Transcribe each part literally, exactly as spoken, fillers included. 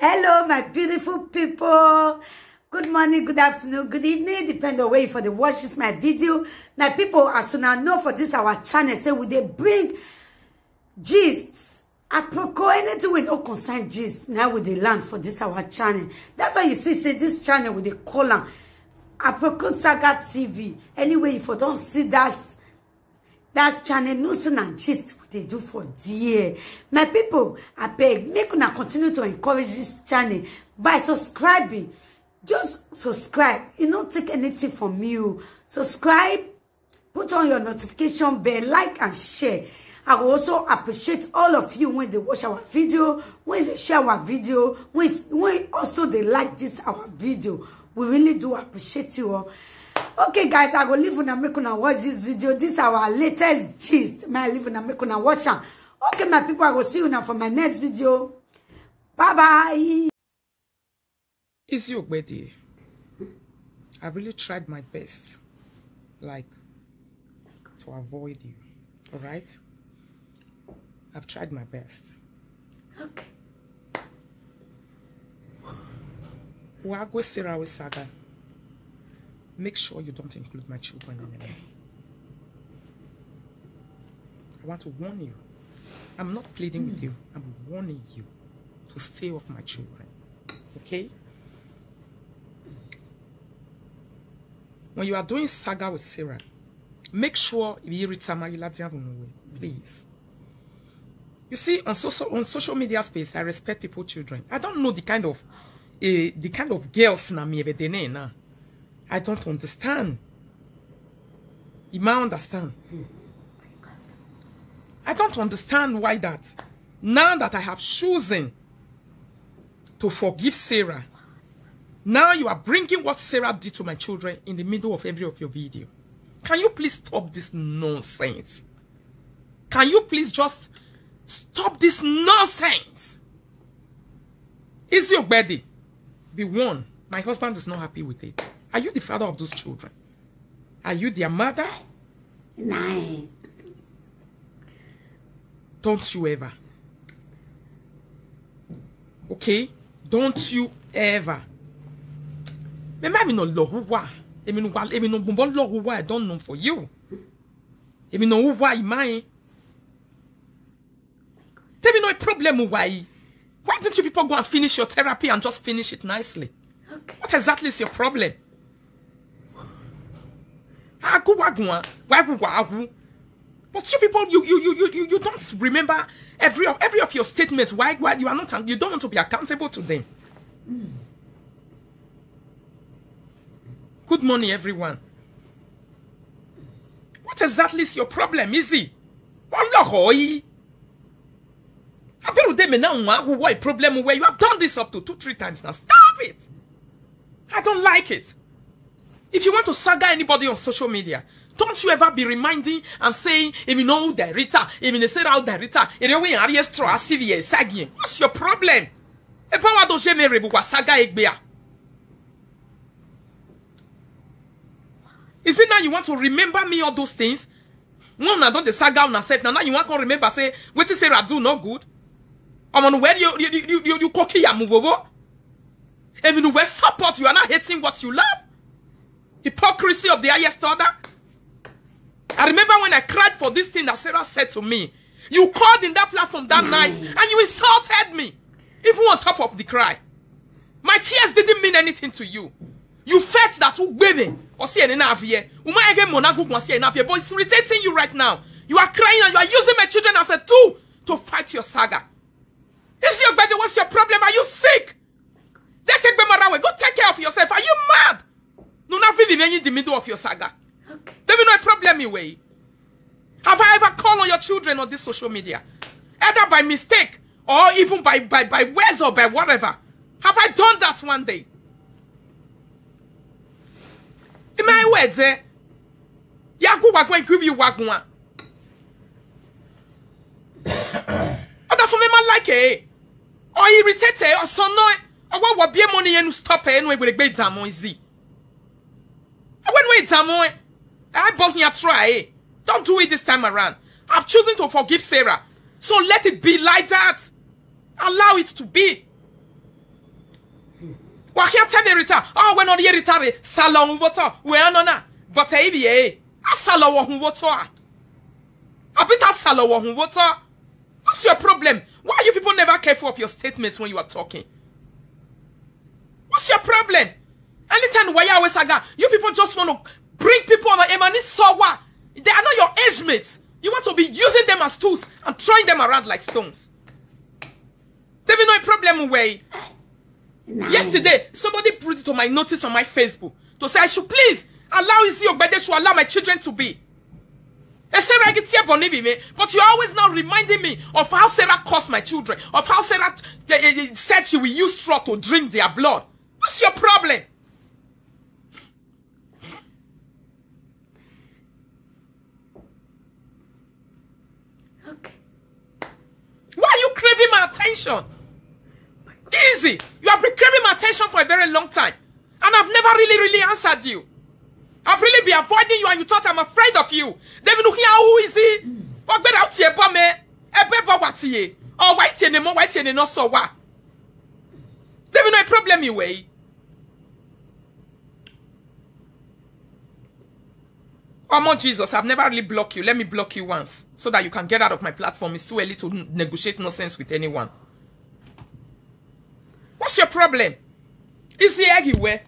Hello, my beautiful people. Good morning, good afternoon, good evening, depend on where you for the watch this my video. My people, as soon as know for this our channel, say we dey bring gist, apropos anything we don't concern gist. Now we dey land for this our channel. That's why you see, say this channel we dey call am Apricot Saga T V. Anyway, if you don't see that that channel, no sin and gist we dey do for there. My people, I beg, make una continue to encourage this channel by subscribing. Just subscribe. You don't take anything from you. Subscribe, put on your notification bell, like and share. I will also appreciate all of you when they watch our video, when they share our video, when, when also they like this our video. We really do appreciate you all. Okay, guys, I go leave una make una watch this video. This our latest gist. My leave una make una watch am. Okay, my people, I go see you now for my next video. Bye bye. Is you Ogbedi? I really tried my best, like, to avoid you. All right. I've tried my best. Okay. Wagwe Sirawe Saga. Make sure you don't include my children in it. I want to warn you. I'm not pleading with you. I'm warning you to stay off my children. Okay? When you are doing saga with Sarah, make sure you read Tamayula Diabunowe, please. You see, on social on social media space, I respect people children. I don't know the kind of uh, the kind of girls na me every day now. I don't understand. You might understand. I don't understand why that. Now that I have chosen to forgive Sarah, now you are bringing what Sarah did to my children in the middle of every of your video. Can you please stop this nonsense? Can you please just stop this nonsense? Is your body be warned? My husband is not happy with it. Are you the father of those children? Are you their mother? Nine. Don't you ever. Okay? Don't you ever. Mema mi no lo huwa. Emi no wa, emi no bumbo lo huwa. I don't know for you. Emi no huwa imai. Tell me no problem why. Why don't you people go and finish your therapy and just finish it nicely? Okay. What exactly is your problem? Aku wagwa, why wagwa? But you people, you you you you you you don't remember every of every of your statements. Why why you are not you don't want to be accountable to them. Good morning, everyone. What exactly is your problem? Is it? What abiru de me now nwa agu what problem where you have done this up to two three times now. Stop it. I don't like it. If you want to saga anybody on social media, don't you ever be reminding and saying, "If you know who the Rita, if you say how the Rita, if you know where Arias Troa, C V S again." What's your problem? Ebawa do je me rebu wa saga egbea. Is it now you want to remember me all those things? One una don dey saga una sef, na now you wan come remember say wetin Sarah do no good. Omo, no where you you you you you cocky ya muvovo. Even where support, you are not hating what you love. Hypocrisy of the highest order. I remember when I cried for this thing that Sarah said to me. You called in that platform that night and you insulted me, even on top of the cry. My tears didn't mean anything to you. You felt that ugbene or see any navie. Uma ege monagu gon see any navie, but it's irritating you right now. You are crying and you are using my children as a tool to fight your saga. Is your bed? What's your problem? Are you sick? They take Bemarawe. Go take care of yourself. Are you mad? No, not feeling in the middle of your saga. Okay. There be no problem in way. Have I ever called on your children on this social media, either by mistake or even by by by words or by whatever? Have I done that one day? In my words, eh? Yaku wagwan give you wagwan. Other for me man like eh, or irritated or so no. I want what be money and stop eh no will be damn easy. I went with Tamoy. I bump here try. Don't do it this time around. I've chosen to forgive Sarah. So let it be like that. Allow it to be. Akia tell me Rita. Oh, when on the Rita re salon woto. We are nona. But I be a salon woto. Abita salon woto. What's your problem? Why you people never careful of your statements when you are talking? What's your problem? Anytime why you always saga, you people just want to bring people on a money so what? They are not your age mates. You want to be using them as tools and throwing them around like stones. There be no problem way. Yesterday, somebody put it on my notice on my Facebook to say I should please allow Izzy Ogbede should allow my children to be. They say Raggedy Bonnie be me, but you're always now reminding me of how Sarah cursed my children, of how Sarah uh, uh, said she will use straw to drink their blood. What's your problem? Okay. Why are you craving my attention? Easy. You have been craving my attention for a very long time. And I've never really, really answered you. I've really been avoiding you and you thought I'm afraid of you. David, who is he? What better out here, bomb? Ebe bo wati ye. Oh, white ye nemo, white ye no so wa. David, no problem you way. Oh, more Jesus, I've never really blocked you. Let me block you once so that you can get out of my platform. It's too early to n- negotiate nonsense with anyone. What's your problem? Is he everywhere?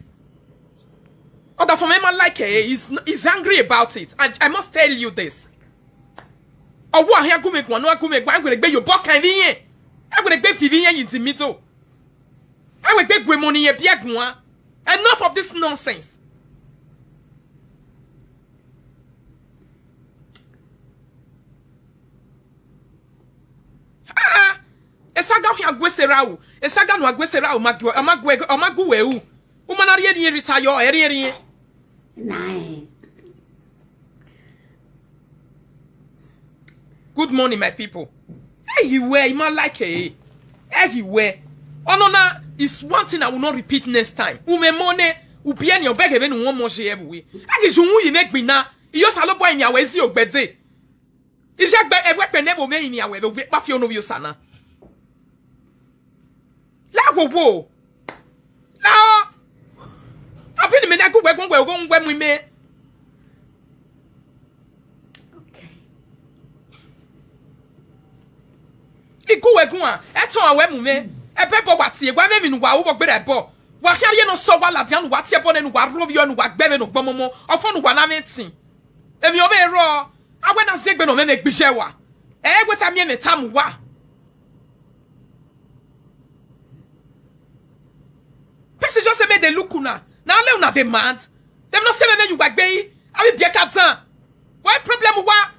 Other from him, I like it. He's, he's angry about it. I, I must tell you this. Oh, what? Here, go make one. No, go make one. I'm going to be your buck and in. I'm going to be Vivian in the middle. I will be money. Enough of this nonsense. Ah, esaga hia gwesera o. Esaga no agwesera o magwe amagwe amagwe u. Uma na rie rie rita yo eri eri. Nine. Good morning, my people. Everywhere, you might like it. Everywhere. Onona is one thing I will not repeat next time. Ume mone, ubieni obege benu one more je everywhere. Agi jungu yi megbina. Iyo salo boy mi awezi ogbede. Ije gbe ewe pe nebo me mi awe be pa fi ono bi osana. La wo wo. La. Abi ni me na ku we gun we gun we mu me. Okay. Iku we gun a. E ton awe mu me. E pe bo wa ti e wa me mi nu wa wo gbere bo. Wa hia ye no so wa la dia nu wa ti e bo ne nu wa ro bi o nu wa gbe me nu gbomomo. Ofo nu wa na me tin. Emi o me ro. Awe na zegbe no me me gbise wa. E we ta mi e me tam wa. Person just say make they look una. Now let una dey mad. Dem no say make you gbagbe. I will be a cat. What problem wa?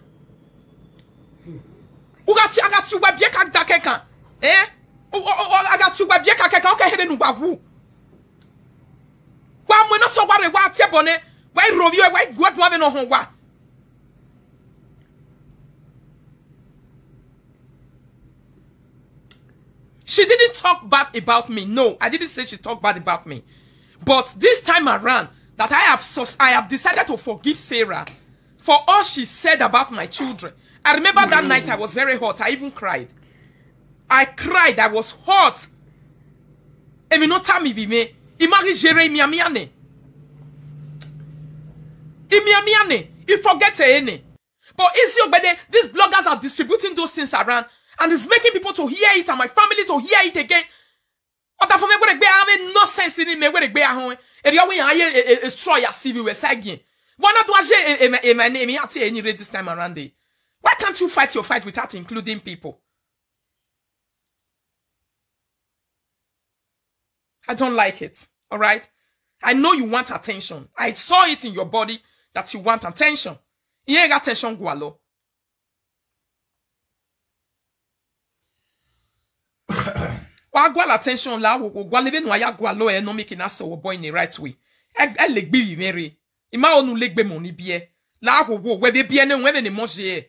Ugati agati wa be a cat da keka. Eh? O o o agati wa be a cat keka. Okay, here nu wa wu. Wa mo na so wa re wa tie bone. Wa ro bi wa gwa gwa me no ho wa. She didn't talk bad about me. No, I didn't say she talked bad about me. But this time around, that I have sus- I have decided to forgive Sarah for all she said about my children. I remember that night I was very hot. I even cried. I cried. I was hot. Emi no tell me be me. Imagine Jere Miamiane. Imiamiane. You forget any. But Izzy Ogbede, these bloggers are distributing those things around and it's making people to hear it and my family to hear it again. Other for me, where they have nonsense in me, where they are home. And you are a destroy your C V with again. Why not do I say my name? I say any rate this time around day. Why can't you fight your fight without including people? I don't like it. All right. I know you want attention. I saw it in your body that you want attention. Ihe ga attention gwalo. Wa gwala attention la wo gwala be no ya gwalo e no make na so boy in the right way. E e le gbe wi mere. Ima onu le gbe mo ni bie. La wo wo we be bie ne we be ne mo je.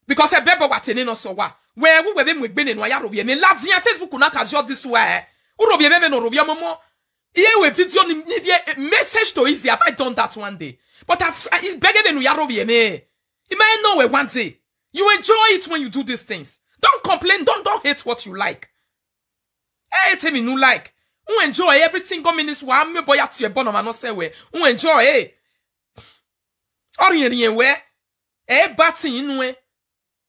Because e bebo wa tene no so wa. We wo we be mo gbe ne no ya ro bi e me la dia Facebook na ka jo this way. U ro bi e me no ro bi mo mo. Here we video ni ni die message to Izzy. Have I done that one day? But I've I- it's begging and we are over here. It might know we one day. You enjoy it when you do these things. Don't complain. Don't don't hate what you like. Hey, tell me no like. Un enjoy everything go ministry wa mi boya ti e bono ma no se we. Un enjoy e. Ori yen yen we. E ba tin inu e.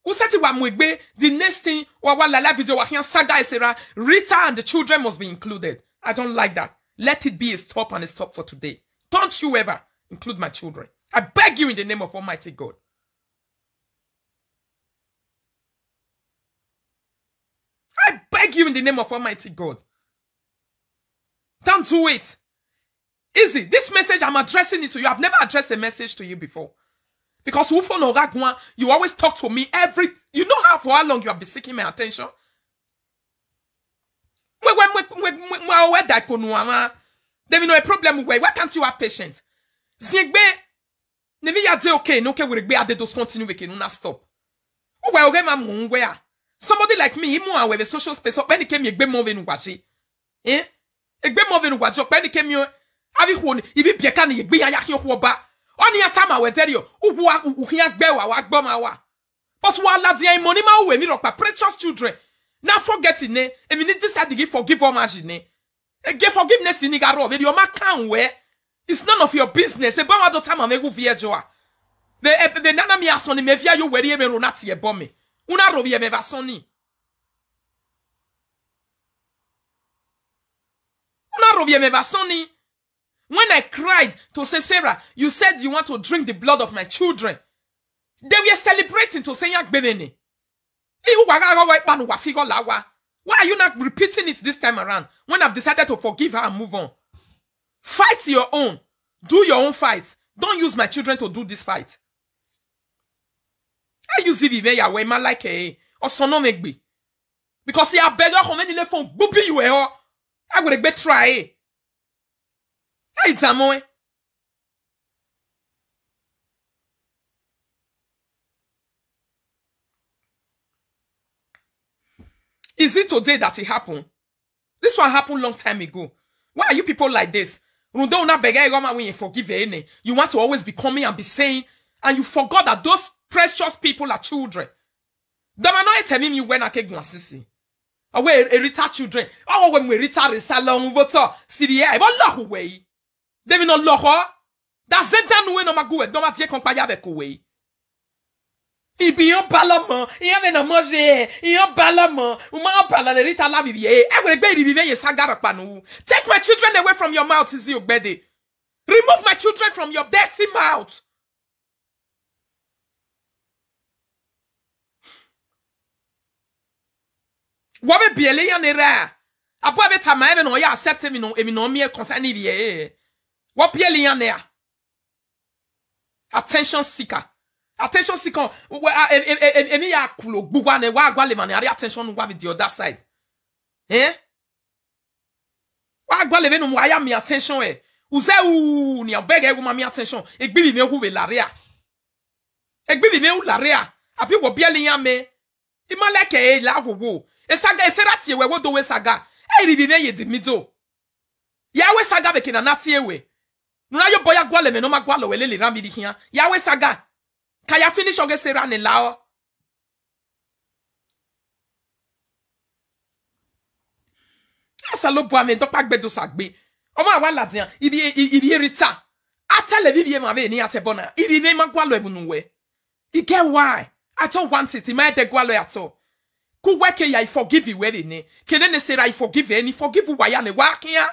U se ti wa mu egbe, the next thing, wa wa la la video wa hian saga esera. Rita and the children must be included. I don't like that. Let it be a stop and a stop for today. Don't you ever include my children. I beg you in the name of Almighty God. I beg you in the name of Almighty God. Don't do it. Easy. This message, I'm addressing it to you. I've never addressed a message to you before. Because Ufo no Ragwan, you always talk to me every, you know how, for how long you have been seeking my attention? Mwe, mwe, mwe, mwe, mwe, mwe, awe da ko nu ama. There be no a problem where. Why can't you have patience? Ziegbe, ne mi ya de okay, no ke were gbe ade dos continue we ke no na stop. Uwe oge ma mu we a. Somebody like me, imu awe the social space, so when he came, egbe mo ve nu waji. Eh? Egbe mo ve nu waji, when he came, avi honi, ivi bieka ni egbe ya ya hiyo huoba. Oni ya tama we deri o, uwa, u, u, hiya gbe wa, wa gbo ma wa. But wa la dia imoni ma uwe mi ropa, precious children. Na forget ne, emi ni decide to forgive all margin ne. Ege forgiveness ni ga ro, ve di o ma kan we. It's none of your business. E ba wa do tama me gu vie jo a. Ve, e, ve nana mi asoni me via yo weri e me ro na ti e bo me. Una ro vie me va soni. Una ro vie me va soni. When I cried to say, "Sarah, you said you want to drink the blood of my children." They were celebrating to say, "Yak bebene." Iwu wa ga ga wa ipa nu wa figure la wa. Why are you not repeating it this time around when I've decided to forgive her and move on? Fight your own. Do your own fight. Don't use my children to do this fight. I use it even ya we ma like eh. Or son no make be. Because he a beggar how many le phone bubi you eh. I would be try. Hey, Tamoe. Is it today that it happened? This one happened long time ago. Why are you people like this? Rundo una bega egoma we forgive ene. You want to always be coming and be saying, and you forgot that those precious people are children. Dama no e tell me when I can go and see. Awe Erita children. Awe when we Rita Risa long voto. Sibi e bo lo hu we. They will not lo ho. That same time we no magu we. Doma tie kon pa ya ve ku we. Ibi yon bala mo, yon ve na manje, yon bala mo, ou ma bala le Rita la vivie. E we gbe ri vive ye sagara pa nou. Take my children away from your mouth, Izi Ogbede. Remove my children from your dirty mouth. Wa be biele ya ne ra. Apo be tama ebe no ya accept mi no, emi no mi e concern ni vie. Wa biele ya ne a. Attention seeker. Attention seeker. Wa a, e, e, e, e, emi ya kulo gbugba ne wa gwa le mane ari attention wa be the other side. Eh? Wa gwa le ve no wa ya mi attention e. Uze u ni abeg e ma mi attention. Egbi bi me hu ve la ria. Egbi bi me hu la ria. Abi wo biele ya me. Ima like e la wo wo. E saga e sera tie we wo do we saga. E ri bi me ye di mi do. Ya we saga be kina na tie we. Nuna yo boya gwale me no ma gwalo we le le ran bi di hian. Ya we saga. Ka ya finish oge sera ne la o. Asa lo bua me dopa gbe do sagbe. Omo awa la dian. Ibi, ibi Rita. Atele bibi e ma ve ni ate bona. Ibi me ma gwalo e bunu we. You get why? I don't want it. Ima e de gwalo at all. Ku we ke ya I forgive you we ne. Kene ne sera I forgive any forgive wa ya ne wa kia.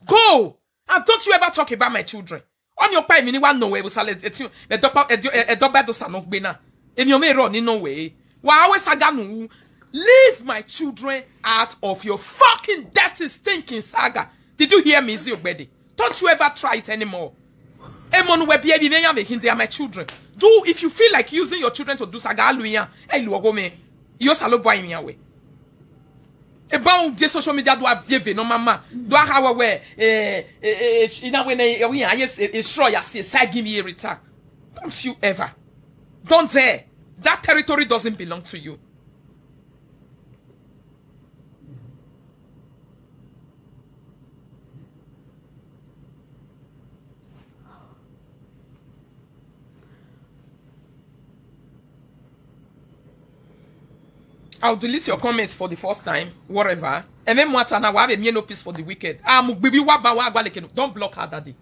Go. And don't you ever talk about my children. On your pie mini one no way was a let it you. The dopa edo bedo sa no gbena. In your me run in no way. Wa we saga nu. Leave my children out of your fucking dirty stinking saga. Did you hear me, Izi Ogbede? Don't you ever try it anymore. Emon we be ebi me ya me hinde are my children. Do if you feel like using your children to do saga aluyan. Hey, luogo me. Yo salo boy mi awe. E ba un de social media do a bieve no mama. Do a hawa we eh eh eh ina we na e we ya yes e sro ya si e sa give me a return. Don't you ever. Don't dare. That territory doesn't belong to you. I'll delete your comments for the first time, whatever. Eme mwata na wa be me no peace for the wicked. Ah, mugbibi wa ba wa agwa leke no. Don't block her, daddy.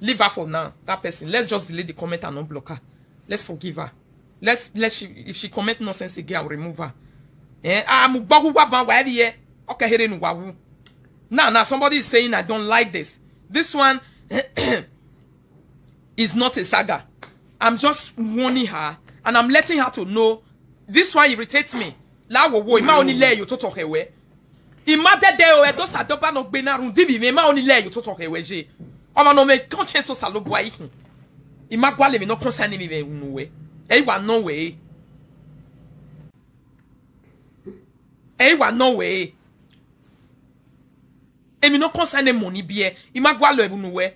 Leave her for now. That person. Let's just delete the comment and not block her. Let's forgive her. Let's let she, if she commit nonsense again, I'll remove her. Eh? Ah, mugbahu wa ba wa ye. Okay, here nu wa wu. Now, now somebody is saying I don't like this. This one is not a saga. I'm just warning her and I'm letting her to know this one irritates me. La wo wo, ima oni le yo toto hewe. Ima dede o, edo sa doba no gbe na run dibi me, ima oni le yo toto hewe je. Oma no me conscience o sa lo bwa ihin. Ima gwa le me no concern me me unu we. E wa no we. E wa no we. Emi no concern money bie. Ima gwa lo ebunu we.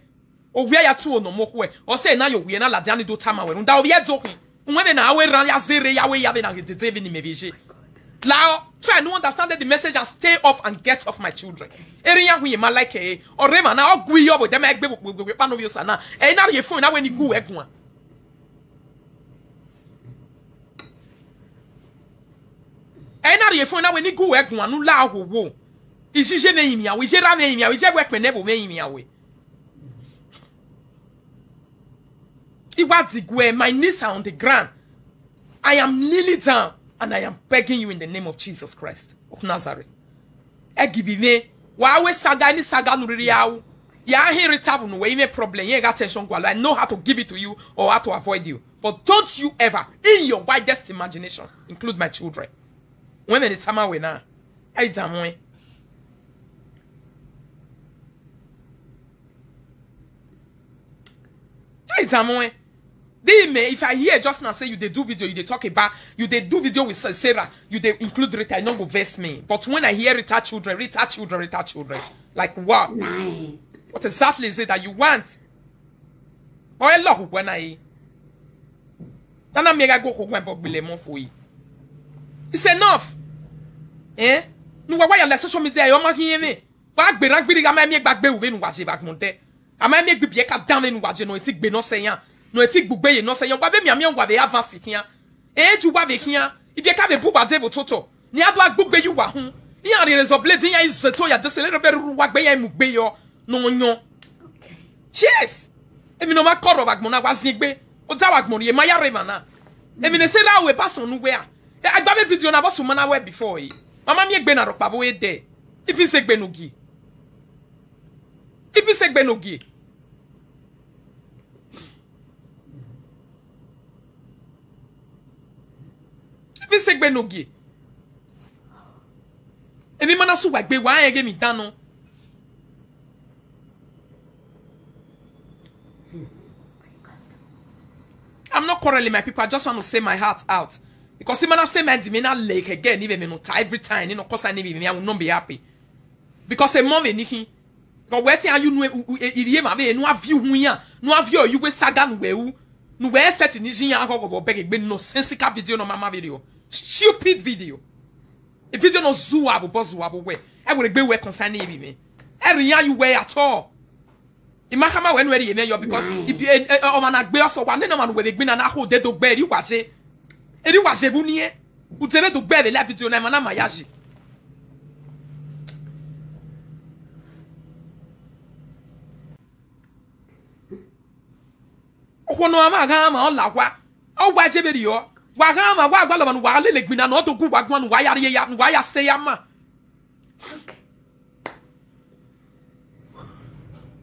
O wia ya tu ono mo hwe. O se na yo wia na la diani do tama we. Nda o wia do hin. Unwe be na awe ran ya zere ya we ya be na dede be ni me beje. Lao, try no understand the message and stay off and get off my children. Eri ya hu ye ma like e. O re ma na o gwi yo bo de ma egbe bo bo bo pa no bi o sa na. E na re fun na we ni gu egun a. E na re fun na we ni gu egun anu la wo wo. Ijije me imi awe, ijera me imi awe, ije we pene bo me imi awe. Iwa digwe, my knees are on the ground. I am kneeling down and I am begging you in the name of Jesus Christ of Nazareth. E give me. Wa we saga ni saga nu riri awu. Ya he rita bu nu we ime problem. Ye ga tension gwalo. I know how to give it to you or how to avoid you. But don't you ever, in your widest imagination, include my children. When many time we na, I damn we. I damn we. They may, if I hear just now say you they do video, you they talk about, you they do video with Sa- Sarah, you they include Rita, it not go vex me. But when I hear Rita children, Rita children, Rita children, like what? Nine. What exactly is it that you want? Or a lot when I. Then I make I go home and bog bile mo for you. It's enough. Eh? No wa ya le social media yo ma hin me. Wa gbe ran gbiri ga ma mi gba gbe uwe nu wa je ba gbon de. A ma mi gbe bi e ka dan le nu wa je no e ti gbe no se yan. No e ti gbugbe ye no se yan. Wa be mi ami wa be avance kian. E ju wa be kian. Ibi e ka be bu wa de bo toto. Ni adu agbugbe yu wa hun. Iya re rezo blade ya ize to ya de se le re ve ru wa gbe ya imu gbe yo. No nyo. Yes. Emi no ma koro wa gbon na wa zin gbe. O da wa gbon ye ma ya re ma na. Emi ne se ra we person nu we a. E agba be video na bo su ma na we before e. Mama mi egbe na ro pa bo e de. If he say gbe no gi. If he say gbe no gi. If he say gbe no gi. Emi mana su wa gbe wa e ge mi dano. I'm not quarreling, my people. I just want to say my heart out. Because if I say my demeanor like again, even me no tie every time, you know, cause I need me, I will not be happy. Because a month anything. Because where are you know if you ma be no have you who ya, no have you you we saga no we u. No we expect ni jin ya ho go beg gbe no sensical video no mama video. Stupid video. A video no zu abo bozu abo we. I will be we concern ni bi me. Every ya you we at all. Imakama we no eri me yo because if you o mana gbe oso wa ne no man we gbe na na ho de do gbe ri wa je. Eri wa je bu ni e. U te be do gbe be la video na mana ma ya ji. Oho no ama ga ama o la wa. O wa je be ri o. Wa ga ama wa gba lo man wa le le gbe na no to gu wa gwa no wa ya ri ya no wa ya se ya ma.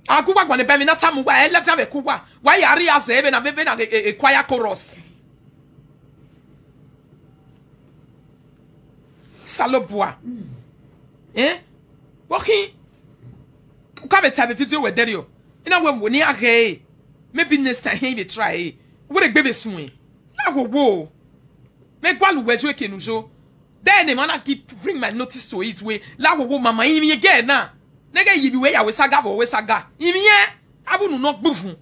Aku wa gwa ne be mi na tamu wa e la ta be ku wa. Wa ya ri ya se be na be be na e e- e choir chorus. Salobua. Eh? Woki. Ka be ta be video we dere o. Ina we wo ni age. Maybe next time he be try. We dey gbe be sun. La wo wo. Me gwa lu we jo ke nu jo. Then the man I keep bring my notice to it way. La wo wo mama imi again na. Nege yibi we ya we saga bo we saga. Imi e. Abu nu no gbufun.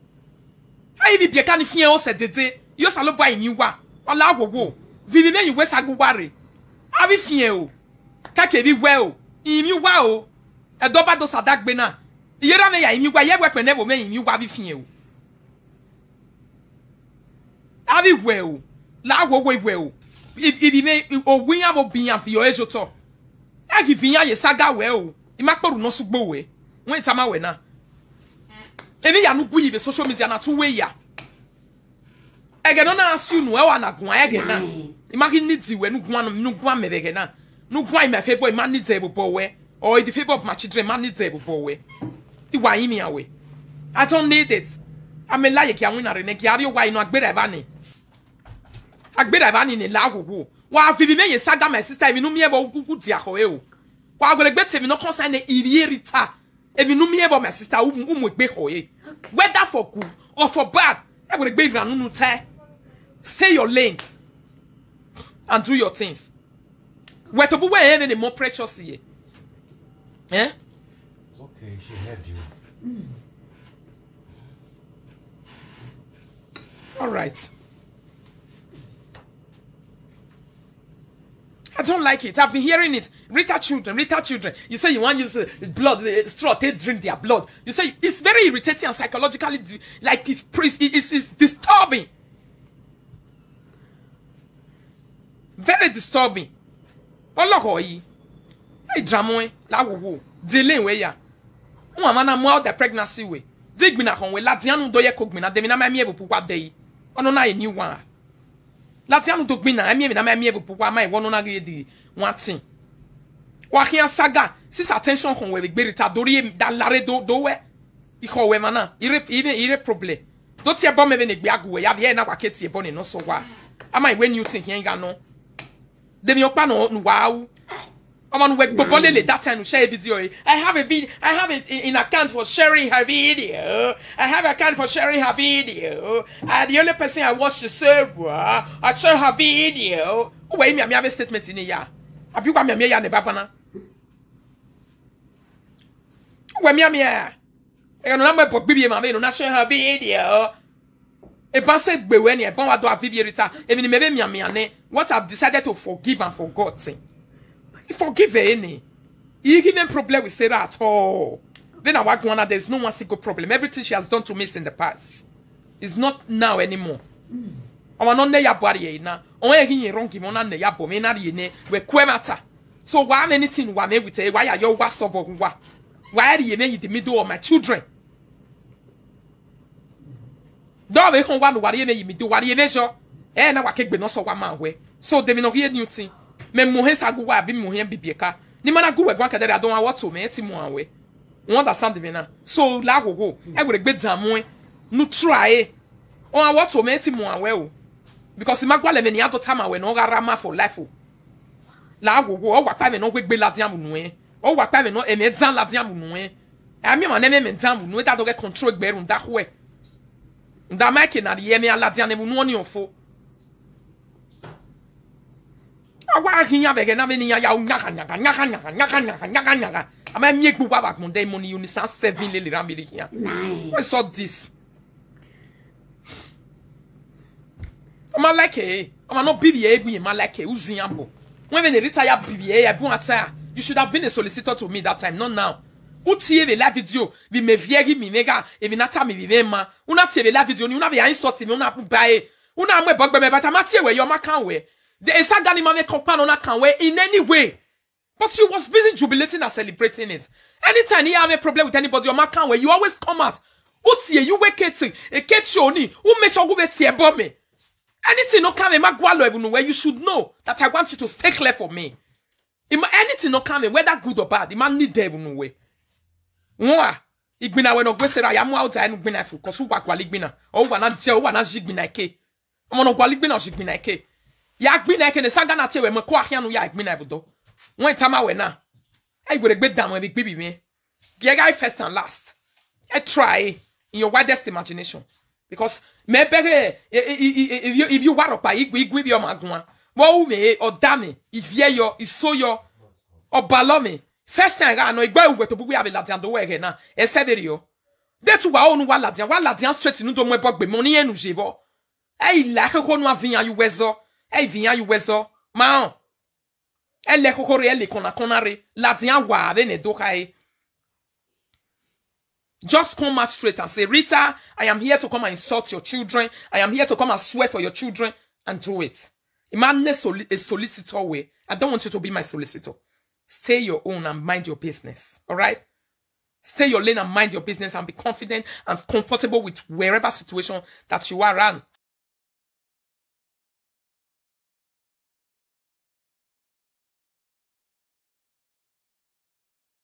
Ayi bi bie ka ni fie o se dede. Yo sa lo ba imi wa. Wala wo wo. Vivi me yi we sagu ware. Abi fie o. Ka ke bi we o. Imi wa o. E do ba do sa dagbe na. Iye ra me ya imi wa ye we pe ne bo me imi wa bi fie o. Abi we o. La wo wo we o. Ibi me o wi ya mo bi ya fi o ejo to. E Agi vinya ye saga we o. Ima kporu no sugbo we. When tama we na. Eni ya nugu yi be social media na two way ya. Ege no na asu nu e wa na gwa ege na. Ima ki ni di we nu gwa nu gwa me ege na. Nu gwa in my favor, ima ni de bo we. Or in the favor of my children, ima ni de bo we. Iwa imi awe. I don't need it. I'm a lie ki awin are ne ki ari o wa ino agbere ba ni. Agbere ba ni ne la wo wo. Wa vivi me ye saga my sister, emi nu mi e bo ku ku di aho e o. Wa gbe gbe temi no concern e iri erita. Emi nu mi e bo my sister, u mu gbe ho e. Whether for good or for bad, e gbe gbe iranu nu te. Stay your lane and do your things. We to bu we e ne more precious ye. Eh? It's okay, she heard you. All right. I don't like it. I've been hearing it. Rita children, Rita children. You say you want to use uh, blood, uh, straw, they drink their blood. You say it's very irritating and psychologically, di- like it's, it's, it's, it's disturbing. Very disturbing. Ọlọ́kọ̀ yìí. Hey, drama, eh, la wo wo. Delay we ya. Wọ́n máa na mú out the pregnancy we. Digbina kan we, lati anu do ye ko gbina, demi na ma mi ebu pupa de yi. Ono na a new one. Lati anu do gbina, emi emi na ma mi ebu pupa, ma iwo no na ge di one thing. Wa kian saga, sis attention kan we gbe rita dori em da lare do do we. Iko we mana, ire ire ire problem. Do ti e bo me be ne gbe agu we, ya bi e na wa ke ti e bo ne no so wa. Ama iwe new thing here ga no. Demi opa no nu wa u. Omo nu we gbogbo lele that time nu share video. Eh. I have a video. I have a, an account for sharing her video. I have an account for sharing her video. Uh, the only person I watch is Sarah. I share her video. Uwe mi mi have a statement in here. Abi wa mi mi ya ne baba na. Uwe mi mi ya. E no na mo bo gbibi ma me no na share her video. E ba se gbe we ni e ba wa do a video rita. Even me be mi mi ane. What I've decided to forgive and forgot. Forgive any. He give no problem with Sarah at all. Then I walk one, there's no one single problem. Everything she has done to me is in the past. It's not now anymore. Omo no ne ya bo ari na. Omo e hin wrong mo na ne ya bo me na ri ne. We kwe matter. So why anything wa me with e? Why are you wa so wa? Why are you in the middle of my children? Do we hon wa no wari eme yimi do wari eme jo. Eh, na wa kegbe no so wa ma we. So de mi no ye new thing. Me mo he sa gu wa bi mo he bibieka. Ni mana gu we gwa kedere adon wa to me ti mo we. You understand me now? So la go go. E we gbe dan mo e. No try e. O wa to me ti mo we o. Because ma gwa le me ni ado tama we no gara ma for life o. La go go o wa pa me no we gbe la diamu nu e. O wa pa me no e me dan la diamu nu e. Ami ma ne me me dan mu nu e da do ke control gbe ru nda hwe. Nda ma ke na ye me ala diamu nu oni ofo. Awa hin ya bege na me ni ya ya nyaga nyaga nyaga nyaga nyaga nyaga nyaga nyaga. Ama mi egbu wa ba gbon de mo ni unisa seven le le ran bi ri ya. Nine. What's all this? Oma like e. Oma no bibi e egbu ma like e uzin ambo. When we retire bibi e e bu ata. You should have been a solicitor to me that time, not now. Uti e la video, vi me viegi mi mega, e vi nata mi vi ma. Una ti e la video ni una vi insult mi una bu ba e. Una mo e bogbe me bata ma ti e we yo ma kan we. The esaga ni ma me compare una kan we in any way. But you was busy jubilating and celebrating it. Anytime you have a problem with anybody, your man can't wait. You always come out. Utie, you wake it, a catch you only. Who make sure who wait here bomb me? Anything no come in my gualo even where you should know that I want you to stay clear for me. If anything no come in, whether good or bad, the man need devil no way. Nwa, igbina we no gwe sera ya mu out and gbina fu cause who wa kwali gbina. O wa na je, o wa na jigbina ke. Omo no gwali gbina o jigbina ke. Ya gbina ke ne saga na te we mo ko ahia no ya gbina budo. When tama we na. Ai we gbe dan we bi gbibi me. Get guy first and last. I try in your widest imagination. Because me bere if you if you waro pa igwe igwe bi o ma gun. Wo u me o da me, if ye yo, iso yo, o balo me. First time ga no igbe ugwe to bugu ya be ladian do we na. E se deri yo. De tu wa onu wa ladian, wa ladian straight nu do mo e bogbe mo ni enu je bo. Ei la koko nu avian you wezo. Ei vian you wezo. Ma on. Ele koko re ele kona kona re. Ladian wa ave ne do kai. Just come out straight and say, Rita, I am here to come and insult your children. I am here to come and swear for your children and do it. A man is soli- a solicitor way. I don't want you to be my solicitor. Stay your own and mind your business. All right? Stay your lane and mind your business and be confident and comfortable with wherever situation that you are in.